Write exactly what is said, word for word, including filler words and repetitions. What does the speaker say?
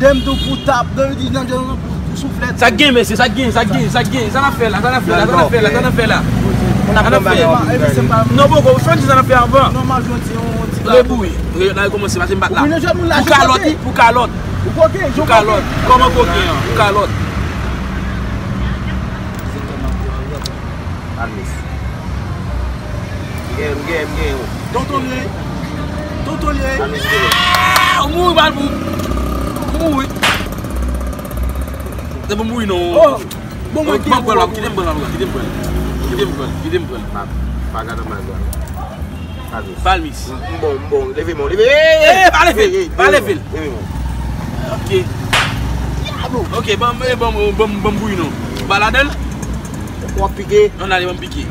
Dèm tou pou tap, dèm di nan djòl pou, pou souflèt. Sa k gen, mesye, sa k gen, sa k gen, sa k gen, sa n ap fè la, sa n ap fè la, sa n ap fè la, sa n ap fè la. Ou n ap pran bagay an Epi se pa Non, poko, ou fè di sa n ap fè avan. Non, m ap jwenn ti yon ti Rebouyi. Reyèt la rekòmanse, pase m bat la. Ou vin jwenn moun la Pou kalòt, pou kalòt. Ou koke, Pou kalòt. Kòman koke an? Pou kalòt. Almis. M gen, m gen, m gen yon. Tonton lye. Tonton lye. Almis gen. Ah, ou mouri bal pou. Ou mouri. Se pou mouri non. Oh. Bon, mwen Ban m pran l, kite m pran l, kite m pran l. Kite m pran l, kite m pran l. Pa, pa gade mal, gade. Almis. Palmis. M bon, m bon. Leve men w, leve. Ey, ey, ey. Eh, pa leve l, pa leve l. Leve men w. Ok. Ok, ban m, ban m, ban m, ban m bouyi non. Ba ladan l. W ap pike. Ann ale, ban m pike.